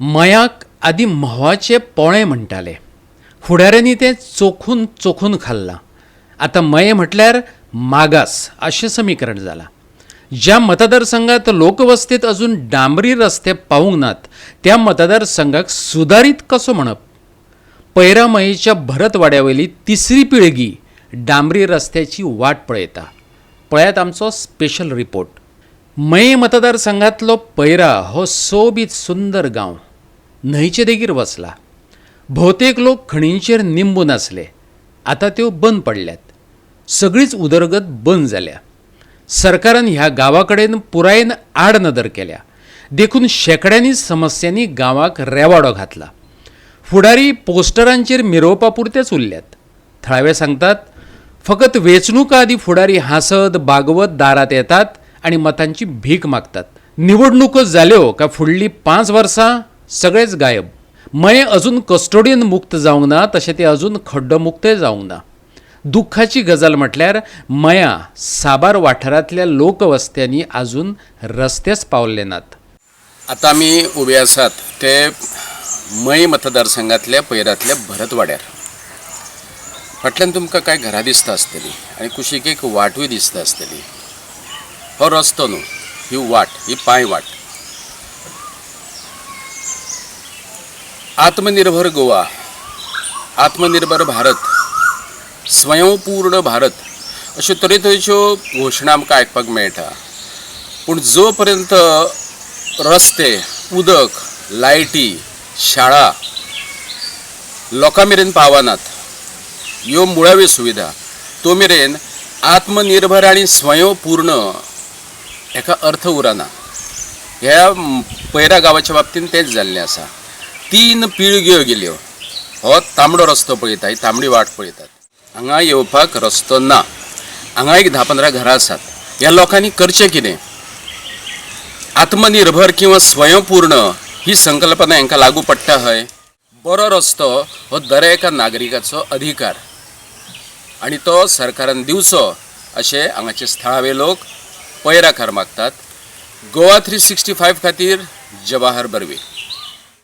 मयाक आदीं म्होंवाचे पोळे म्हणटाले. फुडाऱ्यांनी तें चोखून चोखून खाल्लां. आतां मयें म्हटल्यार मागास अशें समीकरण जालां. ज्या मतदारसंघात लोकवस्तीत अजून डांबरी रस्ते पावूंक नात त्या मतदारसंघाक सुदारीत कसो म्हणप? पैरा मयेच्या भरतवाड्यावयली तिसरी पिळगी डांबरी रस्त्याची वाट पळयता. पळयात आमचो स्पेशल रिपोर्ट. मये मतदारसंघातलो पैरा हो सोबीत सुंदर गांव न्हंयचे देगेर वसला. भोवतेक लोक खणींचेर निंबून आसले. आतां त्यो बंद पडल्यात. सगळीच उदरगत बंद जाल्या. सरकारान ह्या गांवा कडेन पुरायेन आडनदर केल्या. देखून शेंकड्यांनी समस्यांनी गांवाक रेवाडो घातला. फुडारी पोस्टरांचेर मिरोवपा पुरतेच उरल्यात. थळावे सांगतात, फकत वेंचणुका आदीं फुडारी हांसत बागवत दारात येतात आनी मतांची भीक मागतात. निवडणुको जाल्यो काय फुडलीं 5 वर्सां सगळेच गायब. मयें अजून कस्टोडियन मुक्त जावंक ना तशें तें अजून खड्डो मुक्तय जावंक ना. दुख्खाची गजाल म्हटल्यार मया साबार वाठारांतल्या लोकवस्त्यांनी अजून रस्तेच पावल्ले नात. आतां आमी उबे आसात ते मये मतदारसंघातल्या पैरातल्या भरतवाड्यार. फाटल्यान तुमकां कांय घरां दिसता आसतलीं आनी कुशीक एक वाटूय दिसता आसतली. हो रस्तो न्हू, ही वाट, ही पांय वाट. आत्मनिर्भर गोवा, आत्मनिर्भर भारत, स्वयंपूर्ण भारत अश्यो तरेतरेच्यो घोशणा आमकां आयकपाक मेळटा. पूण जो पर्यंत रस्ते, उदक, लायटी, शाळा लोकां मेरेन पावनात, ह्यो मुळाव्यो सुविधा, तो मेरेन आत्मनिर्भर आनी स्वयंपूर्ण हेका अर्थ उरना. ह्या पैरा गांवाच्या बाबतींत तेंच जाल्लें आसा. 3 पिळग्यो गेल्यो. हो तांबडो रस्तो पळयता, ही तांबडी वाट पळयतात. हांगा येवपाक रस्तो ना. हांगा एक 10-15 घरां आसात. ह्या लोकांनी करचें कितें? आत्मनिर्भर किंवा स्वयंपूर्ण ही संकल्पना हांकां लागू पडटा हय? बरो रस्तो हो दर एका नागरिकाचो अधिकार आनी तो सरकारान दिवचो अशें हांगाचे थळावे लोक पैराकार मागतात. गोवा 365 खातीर जवाहर बर्वे.